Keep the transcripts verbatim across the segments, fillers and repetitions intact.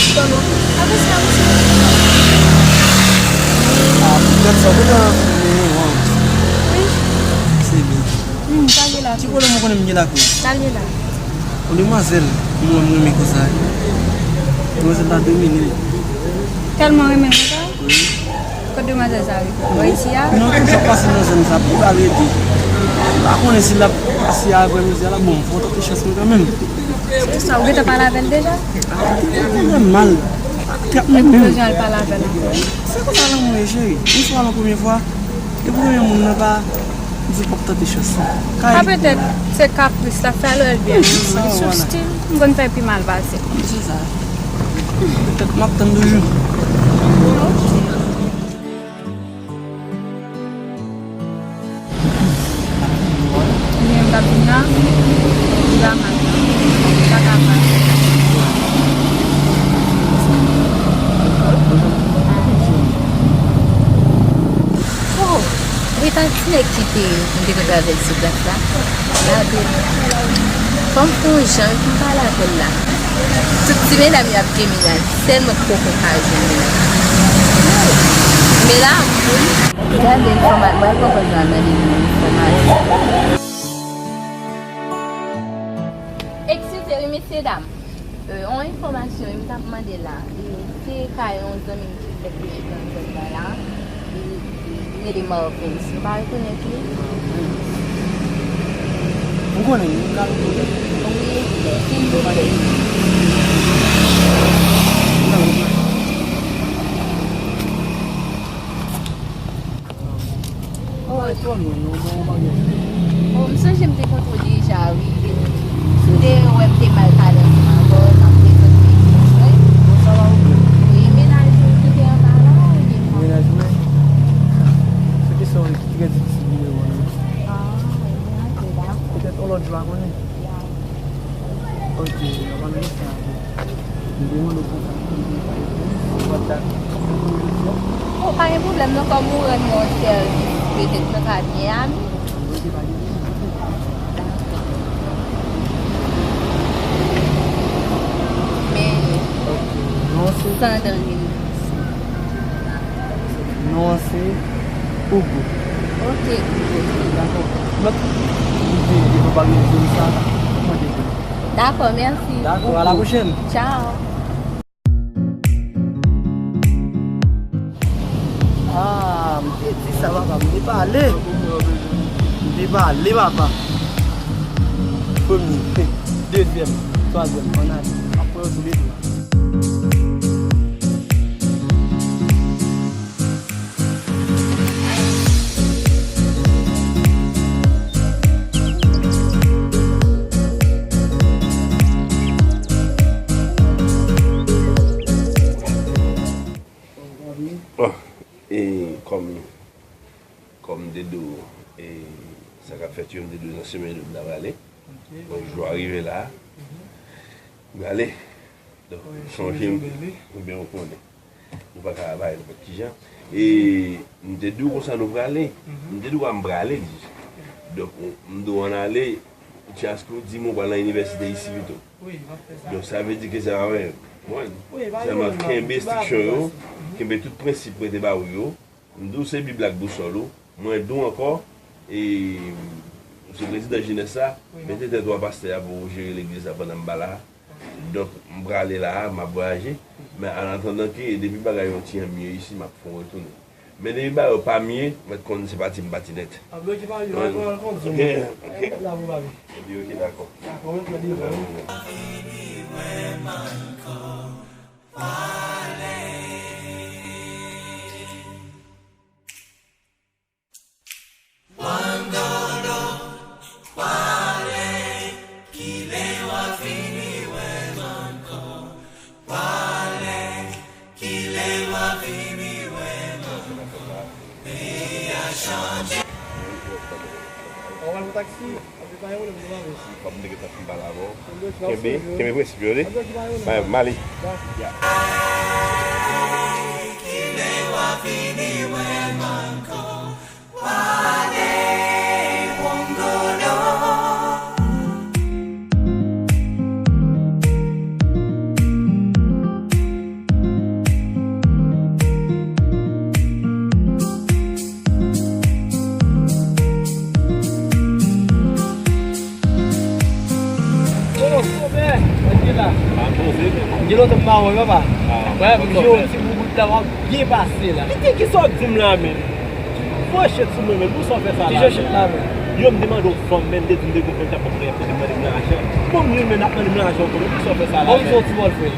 Apre sa, misye. Ah, poutèt sa, ou gentan mennen wan. Wi. Se byen. Hmm, sa ye la. Ki pwoblèm ou konnen m gen la kou? Sa l ye la. Yon demwazèl, mwen, mwen renmen konsa. Demwazèl la domine m. Tèlman renmen konsa? Wi. Kot demwazèl sa ye? Bò isi a? Non, toujou ap pase nan zòn sa, pou l al rete. M pa konnen si l ap pase aprè midi a la, bon, fò tante chans mwen kanmenm. Se sa, ou gentan pale avè l deja? Ah, nòmal. T ap menm. Ou bezwen al pale avè l ankò. Se konsa lanmou ye, cheri. Ou swa lan premye fwa, e pou premye moun nan pa di p ap tante chans lan. Ka petèt se kapris la fè l wè l byen. Li sou stil, m konn fè pi mal pase. Se sa. Petèt m ap tann toujou. Li menm k ap vin la, li pa mal. Li pa ka mal. Oh, gentan ti nèg ki te, m te kanpe avè l sou plas la. Gade, fò m fè yon jan pou m pale avè l la. Tout ti medam yo ap gen mennaj, sèl mwen k poko ka jwenn mennaj. Men la, m vin. Gade enfòma-, mwen poko jwenn nan li enfòmasyon. Eskize wi, mesye dam. Euh, yon enfòmasyon wi, m t ap mande la. E, se ka yon zanmi m ki fèk rete nan zòn nan la. Li, li, li rele Marvens. M pa rekonèt li. Ou konnen li, m ka rekonèt li. Wi, silvouplè. Oh, oh, m sonje m te kontre w deja, wi. M te wè m te mal pale ansanm avè w, m ap prezante mwen. Wi, mennaj ou ki te anba la, ou byen? Mennaj mwen? Se kesyon ki trè difisil pou mwen. Ah, ok, dakò. Petèt yon lòt jou a konnen. Ya. Ok, nou va mennen sa. M te mande w konsa, m te mande w konsa. Ou pa gen pwoblèm non, kòm ou rann mwen yon sèvis, petèt nou ka vin ami. Men, Sandrine. Non an se Hugo. Ok, Hugo. Dakò. Mèt, li te, li te pa gen zòn sa, mwen te. Dakò, mèsi. Dakò, à la prochaine. Ciao. Ah, m te di sa, papa, m te pale. M te pale, papa. Premye, dezyèm, twazyèm, ann ale. Apre yo tou le de. Bon, e kòm, kòm m te di w, e sa k ap fèt yo, m te di w nan semenn yo m ta prale. Bon, jou a rive la. M prale. Donk, sonje m, ebyen, ou konnen. Nou pa ka bay nenpòt ki jan. E m te di w konsa nou prale. M te di w a m prale deja. Donk, m di w ann ale, ou chans pou di m ou pral nan inivèsite isi pito. Donk, sa vle di ke se pa mwen. Sèlman kenbe enstriksyon yo, kenbe tout prensip mwen te ba ou yo. M di w se Bib la k bousòl ou. Mwen di w ankò, e, ou se prezidan jenès la, mete tèt ou a pastè a pou ou jere legliz la pandan m pa la. Donk, m prale la a, m ap vwayaje. Men an atandan ke depi bagay yo ti jan mye isi, m ap fè yon retounen. Men depi bagay yo pa mye, mèt konn se pati m pati nèt. Ok, ok. Epi ok, dakò. Ou pral pran taksi? Fòk m te gentan fin pale avè w. Kenbe, kenbe prensip yo, tande. M ale. Gen lontan m pa wè w, papa. Wè, m jwe yon ti bout la, w ap byen pase la. Kite ki sa w ap di m la menm? Fò chet sou mwen menm, pou sa w fè sa la? Ki jan chet la menm? Yo, m te mande w fanm menm, m te di m te gon fanm k ap priyè pou te mande m lajan. Bon, m jwenn menm ap mande m lajan ankò, pou sa w fè sa la menm? Bon, m se yon ti bòl frè.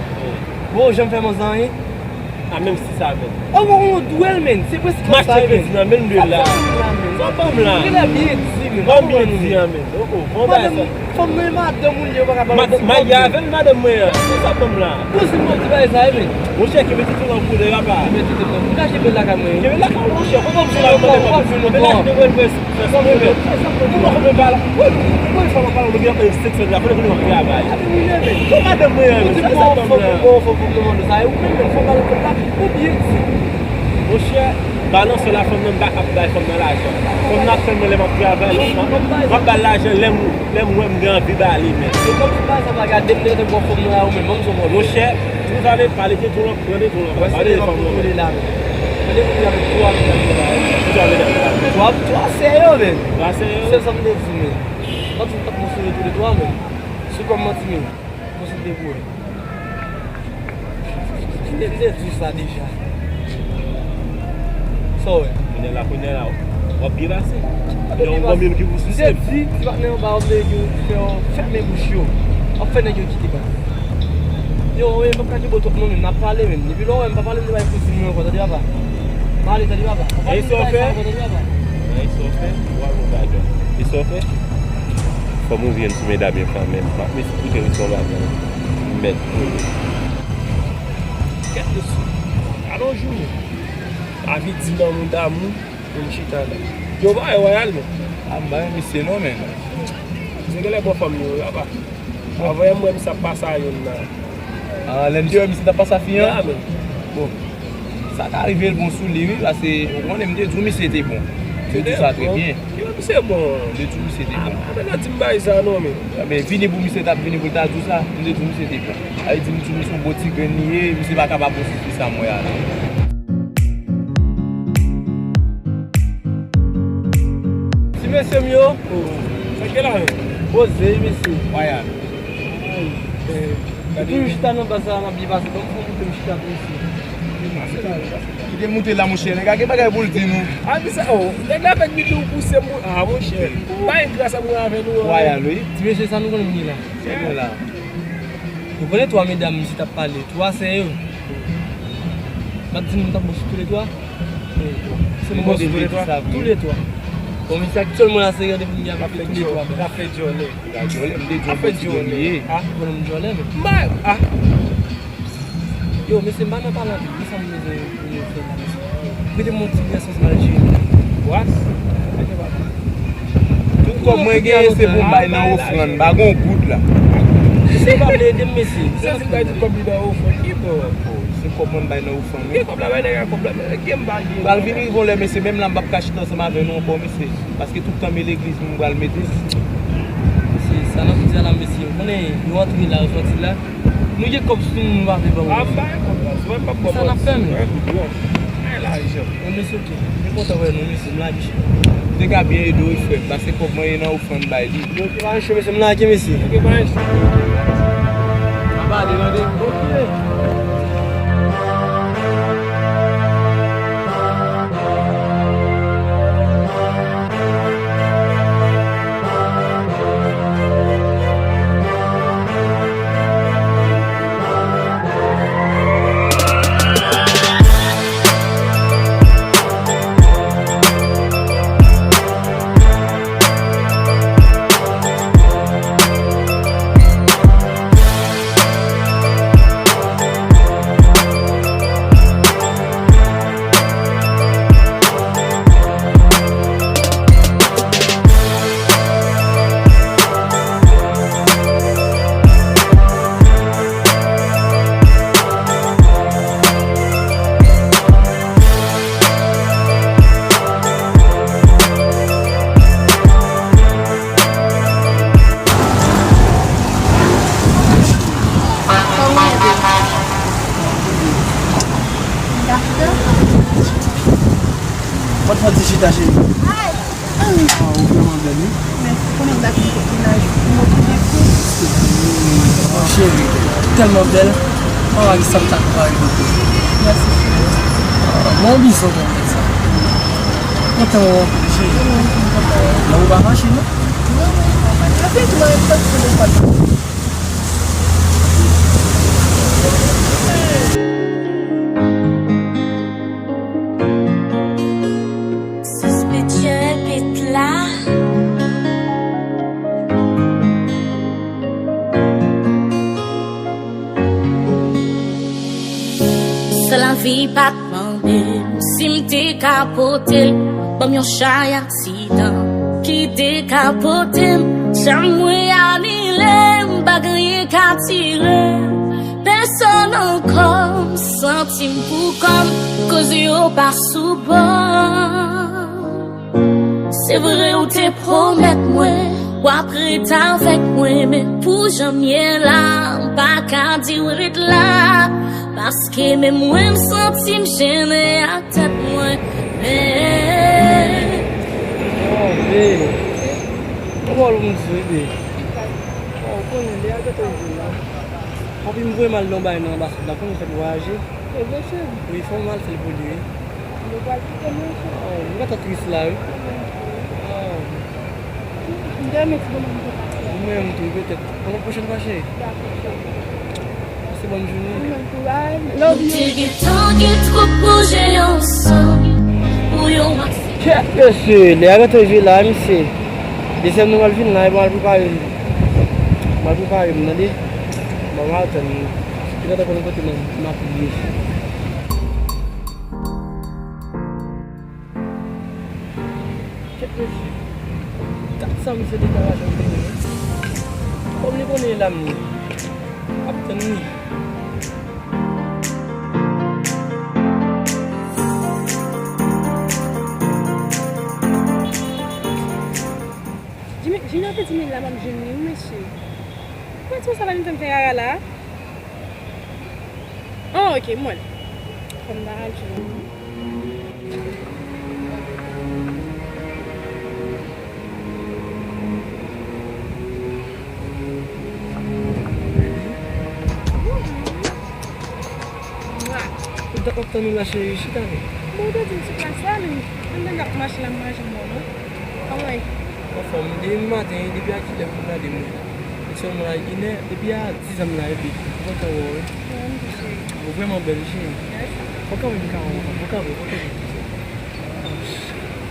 Bon, ou janm fè manzè anyen? A, menm si sa menm. Ou gon dwèl menm, se prèske sa menm. M achte kredi nan men l la. Sa ban m la. Ou genlè byen di menm. Ban m byen di an menm. Oh, oh, bon bagay sa. Fanm nan e madanm ou li ye, ou pa ka ba l ti kòb. Marye avè l, madanm mwen an. Se sa ban m la. Ou si mwen di bagay sa, e men. Monchè, kenbe tete w nan koulè, papa. Kenbe tete w nan koulè. Ou ka kenbe l lakay mwen. Kenbe l lakay ou, monchè. Kòman m jwenn lakay mwen? Ou ap vin ou pran. Fè sa mwen menm. Ou pa konn menm pale. Wi, mwen fò mwen pale, mwen gen senk san dola, fò mwen travay. Api mwen menm. Pou madanm mwen an, se sa fanm nan. Bon, fanm nan mande sa, e ou menm, menm, fanm nan mande sa, ou byen di. Monchè, balanse la, fanm nan, m pa ap bay fanm nan lajan. Fanm nan ap tann mwen lè m ap travay, m ap, m ap ba l lajan lè m, lè m wè m gen anvi ba li menm. E kòm si bagay sa pa gade m, te gen bon fanm nan la, ou menm, ban m son mòd. Monchè, si w pale, pale de tou, pale de tou, pale de fanm nan. Mwen se fanm nan. Tande pou avèk twa medam yo la. Twa medam yo la. Twa, twa sè yo menm. Twa sè yo. Se sa m te di menm. Manti m t ap mansyone tou de twa menm. Sou kòm manti menm. Mwen se te vre. M te, m te di w sa deja. Sa w wè? Kounye a la, kounye a la, w ap byen pase. Lè yon bon moun ki pou souse. M te di ti patnè anba yo, m te di w fè yo fèmen bouch yo. W ap fè nèg yo kite baz. Yo, wi, m p ap ka kenbe w twòp non, men n ap pale menm. Depi lè w wè m pa pale, m te bay kouzin mwen ankò, tande papa. Pale, tande papa. Pa pale, m te bay sa ankò, tande papa. E sa w fè? Ou al yon bagay. E sa w fè? Fò m ouvri yon ti medam yo kanmenm. M ap mete koute yon ti bagay. M mèt. Kèt mesye. Alon jou. Lavi di lanmou damou. Pou m chita la. Yo pa wè Royal, men. A, m pa renmen misye non, men. Misye genlè bon fanm li, wi, papa. Avan yè m wè misye ap pase a youn nan. A, lè m te wè misye t ap pase a fi an? Ya, men. Bon. Sa ka rive l bon sou li, wi, paske ou konnen m te di w misye te bon. M te di w sa trè byen. Yo, misye bon. M te di w misye te bon. A, men nan di m bagay sa non, men. Ebyen, vini pou misye t ap vini pou l ta di w sa. M te di w misye te bon. Sa vle di m di w misye yon bon ti grenn li ye, misye pa kapab bon sou fi sa m wè a la. Ti mesye m yo. Sa k gen la menm? Poze wi mesye. Waya. Ou toujou chita nan baz la, m ap byen pase. Ban m fè w montre m chita tou mesye. Kite moute la monchè, nèg la gen bagay pou l di nou. A di sa, o, nèg la fèk vin di w pouse m, a monchè. Pa engra sa mwen avè nou an. Waya wi. Ti mesye sa nou konnen m gen la. Se bon la. Ou konnen twa medam misye t ap pale, twa sè yo. M ap di nou m t ap bon sou toulètwa. Toulètwa. Se m bon sou toulètwa. Toulètwa. Bon, misye aktyèlman la se randevou m gen avèk yo toulètwa. L ap fè djòlè. L ap fè djòlè, m te di w bon ti grenn li ye. Ou konnen m djòlè, men. M pa, a. Yo, mesye, m pa nan pale anpil. Kisa m bezwen pou nou fè la, mesye? Prete m yon ti bwès ansanm al jere. Bwès? Tout kòb mwen genyen se pou m bay nan ofrann, m pa gon goud la. Mesye pa vle ede m, mesye. Se di m bay tout kòb li nan ofrann, ki bò? Se kòb mwen m bay nan ofrann, wi. Ki kòb la bay nèg a kòb la, men ki m pa gen? Pral vin rive yon lè, mesye, menm la m p ap ka chita ansanm avè nou ankò, mesye. Paske tout tan m e legliz m pral mete. Mesye, sa n ap di a la, mesye, ou konnen nou antre la, yo sòti la. Nou gen kòb sou nou, nou pa vle ban nou. A, m pa gen kòb la, mwen m p ap ban manti. Sa n ap fè, men? Ay, lajan. Bon, mesye, oke. Mwen kontan wè nou, mesye, m lage chita. Ou te ka byen ede w, frè m. Pase kòb mwen ye nan ofrann bay li. Oke, pa gen cho, mesye, m lage, mesye. Oke, pa gen cho. N ap ale, tande. Oke. Mwen fè ti chita, cheri. Ah, ou vrèman bèl, wi. Mèsi. Konnen m t ap kite mennaj pou mwen pou de kou. Cheri, tèlman bèl. Mwen pa ki sa m ta konpare pou ou. Mèsi, cheri. Ah, bon, bizou pou mwen sa. Kontan wè w, cheri. Mwen kontan wè w. Nan ou pa fache, non? Non, non, m pa fache. Apre tou, mwen menm, tank se bon pa. Suspicion pit la. Sa lavi pa t mande m si m te ka pote l. Ban m yon chay aksidan ki te ka pote m. Chanm mwen anile, m pa genyen ka tire. Pèsonn ankò, m santi m pou kò m, koze yo pa sou bò. Se vre ou te pwomèt mwen w ap ret avèk mwen, men pou jan m ye la, m pa ka di w ret la. Paske menm mwen m santi m jennen ak tèt mwen. Men Oh, babe. Kòman w moun sou ide? Oh, ou konnen, lè a gentan rive la. Papi m voye m al nan yon bagay nan anbasad la, konnen fèt vwayaje. E vre, cheri? Wi, fò m al fè l pou li, wi. Yo pral kite mwen, cheri. Oh, m gentan tris la, wi. Oh. M te renmen ti moman m te pase a. Ou menm tou, petèt. Ane pwochèn, ma cheri. Dakò, cheri. Pase bòn jounen. Ou menm, kouraj. Love you. Nou te gentan gen twòp pwojè ansanm pou yon aksè. Kèt mesye, lè a gentan rive la, mesye. Dezyèm nou pral vin la, e mwen al prepare m. Mwen al prepare m, tande. Mwen al tann. Li gentan konnen kote m, m ap ye. Kèt mesye. Gad sa misye deklarasyon li genyen. Kòm li konnen e la m ye. Ap tann li. Jimmy, Jimmy ap di men la m ap jwenn li, wi, mesye. Mwen di w sa pa vin fè m fè rara la. Oh, ok, m wè l. Fò m ta al jwenn li. Ou t ap tann ou la, cheri, chita non. Bon, ou te di m sou plas la, men m tande n ap mache la, m pa janm wè w non. Kòman w ye? Anfòm, depi maten, depi a kilè pou w gade mwen? Sèlman la, inè, depi a dizan m la, epi ou kontan wè w, wi. Mwen menm tou, cheri. Ou vrèman bèl, cheri. Mèsi. Fò kanpe m ka wè w ankò, fò kanpe, fò kanpe.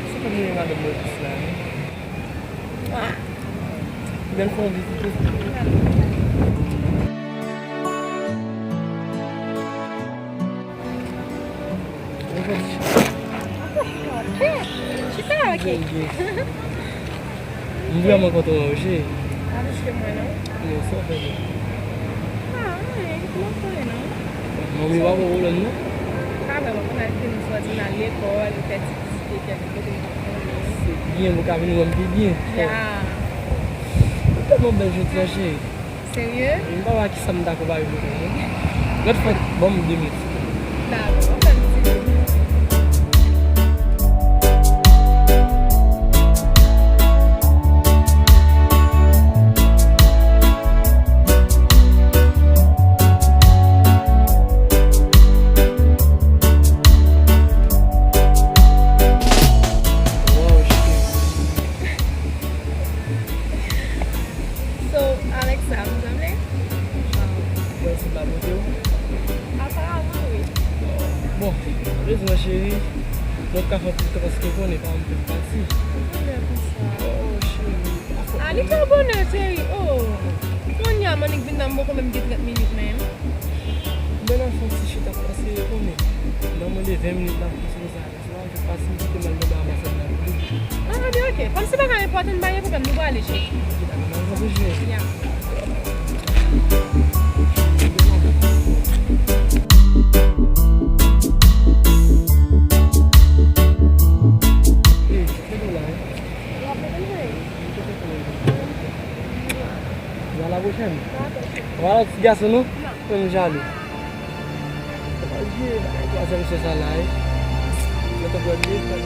Se pa mwen madanm mwen plis la, wi. Bèl fè yon vizit tou. Chita, ok. M vrèman kontan wè w, cheri. Pa plis ke mwen, non. Non, sa w fè menm? Ah, anyen, kòman w konnen, non? Manmi pa gen pwoblèm, non? Pa vrèman, kounye a l fin sòti, l al lekòl, li fè ti vizite kèk kote m pa konnen. Se byen, ou ka vin wè m pi byen. Ya. Ou tèlman bèl jodi a, cheri. Serye? M pa wè a kisa m ta konpare pou ou, non. Lòt fwa, ban m de minit. Dakò, ban m fè yon ti de minit. Wow, cheri. So, avèk sa, m sanble? Mwen se pa bote w? Aparaman, wi. Bon, bezwen cheri, mwen ka fè plis tan paske konnen pa m fè pati. Kilè konsa? Oh, cheri. Ah, li twò bonè, cheri. Oh. Kounye a, m annik vin nan, m poko menm gen trant minit menm. Ben, nan fè yon ti chita, paske konnen, nan mwen de ven minit la, m sou sa. Pase m kite m al nan anbasad la pou li. Ah, ebyen, ok. Kòm se bagay enpòtan, pa gen pwoblèm, nou prale, cheri. Ok, dakò, m ap tann ou, cheri. Ya. Hey, kote w la, hein? M ap tann ou, cheri. Kote w la? A la pwochèn. Dakò, cheri. Vwala, ti gason, non? Nan. Fè m jalou. Fè m jalou, twazèm sè sa la, wi. Mwen te pran de fwa.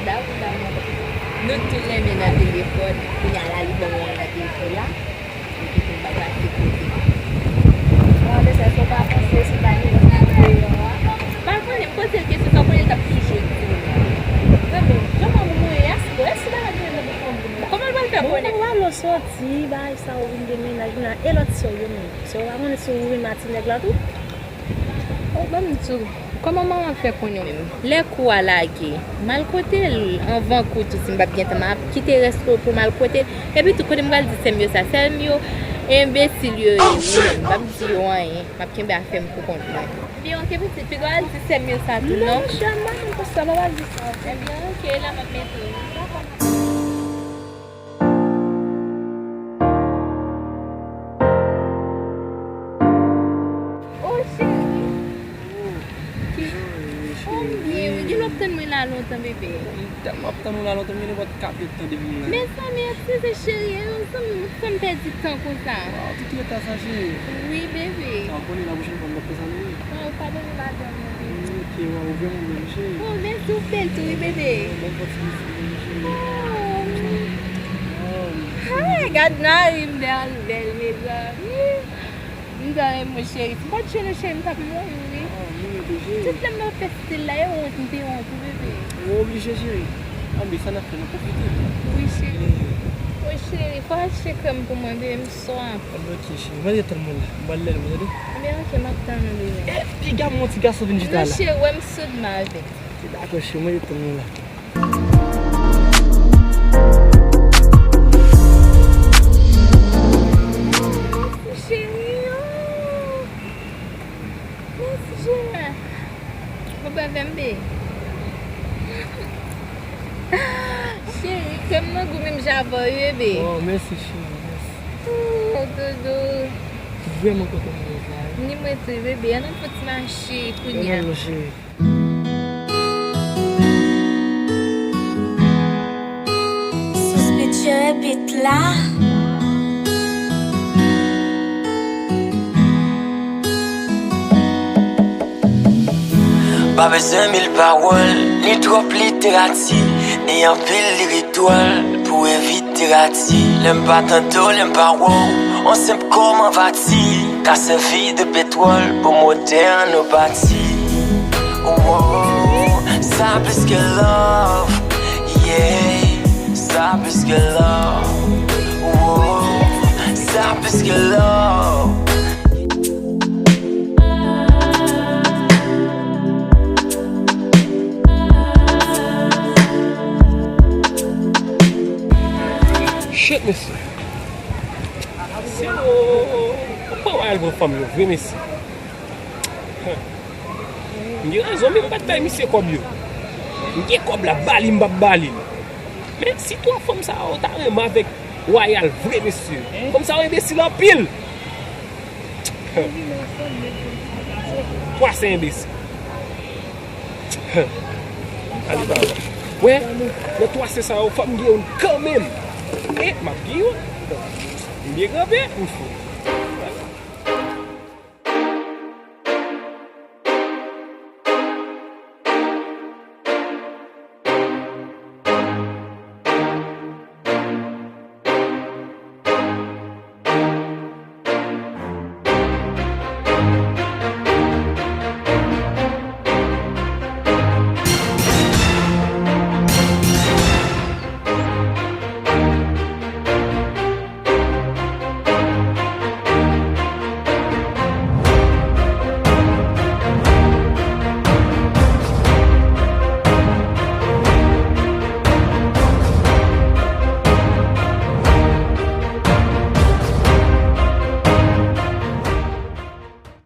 Dam, dam, nou tou renmen nan telefòn. Kounye a la, li ban mwen yon randevou la. Epi pou m pa pase kote. Bon, de sa, si w pa panse, si w pa gen moun deyò a. M pa konnen, m poze l kesyon sa, w konnen l t ap toujou di m. Bebe, jan manman mwen ye a, si, si bagay yo nan bouch mwen. Kòman l pral fè konnen? Bon, mwen alo soti, bagay sa ou vin gen mennaj, mennaj, e lòt sè w yo menm. Sè w pa konnen si ou renmen a ti nèg la tou? Oh, ban m di w, kòman manman fè konnen w menm? Lè kou a lage, m al kote l anvan kou tou, si m p ap gen tan, m ap kite rès kou pou m al kote l. Epi tou, kote m pral di sè m yo sa? Sè m yo enbesil yo ye, wi, m p ap di yo anyen. M ap kenbe afè m pou kont mwen. Ebyen, oke, pitit, piga w al di sè m yo sa tou, non? Non, chè, m pa konn konsa, m pa pral di sa, oke? Ebyen, oke, la m ap mete w. Oh, cheri. Oh, ki- jan w ye, cheri? Oh, m byen, wi. Gen lè w ap tann mwen la lontan, bebe. M tèlman ap tann ou la lontan, m gen nenpòt kat èdtan depi m la. Mezanmi, eskize, cheri, e, zanmi, ou fè m pèdi tan konsa. Waw, tout reta sa, cheri. Wi, bebe. Sa w konnen la pwochèn fwa m p ap fè sa, non. Waw, padone madanm nan, bebe. Ok, waw, ou vrèman bèl, cheri. Oh, mèsi, ou bèl tou, wi, bebe. Bèl pati, mèsi, cheri. Oh, mi- Waw, Ay, gad mari m bèl, bèl, mezanmi. M ta renmen w, cheri. Si m pa t jwenn ou, cheri, m t ap mouri, wi. Oh, mouri de jeri. Tout lè m ap fè stil la, e wont, m te wont, wi, bebe. Ou oblije, cheri. Anben, sa n ap fè, n ap pwofite. Wi, cheri. Wi, cheri, fò w achte krèm pou mwen, bebe, m swaf. Anben, ok, cheri. Mwen rete tann mwen la. M pral lè l, mwen, tande. Anben, ok, m ap tann ou, bebe. E, piga m yon ti gason vin chita la. Non, cheri, wè m sou dma avèk. Ok, dakò, cheri, mwen rete tann mwen la. Mèsi, cheri, oh. Mèsi, cheri. Ou pa fè m peye. Cheri, kè m nan gou menm jan avè w, wi, bebe. Oh, mèsi, cheri, mèsi. Oh, doudou. Vrèman kontan mwen sa, wi. Ni mwen tou, bebe. Ann al fè ti mache kounye a. Ann al, cheri. Suspicious beat la. Pa bezwen mil pawòl, ni twòp literati, ni anpil lirik dwòl pou evite rati. Lè m pa tande w, lè m pa wè w, on senp kòm anvati ka sèvi de petwòl pou motè an nou pati. Oh, sa plis ke love, yeah, sa plis ke love. Oh, sa plis ke love. Shit, mesye. Se ou, ou pa wè al pran fanm yo vre, mesye. M gen rezon, men m pa t bay misye kòb yo. M gen kòb la, ba li, m p ap ba li l. Men si twa fanm sa yo ta renmen avèk Royal vre, mesye. Fanm sa yo enbesil anpil. Twa se enbesil. Ale ba. Wè, nan twa se sa yo, fò m gen youn kanmenm. E, m ap gen youn. M byen kanpe, m fou.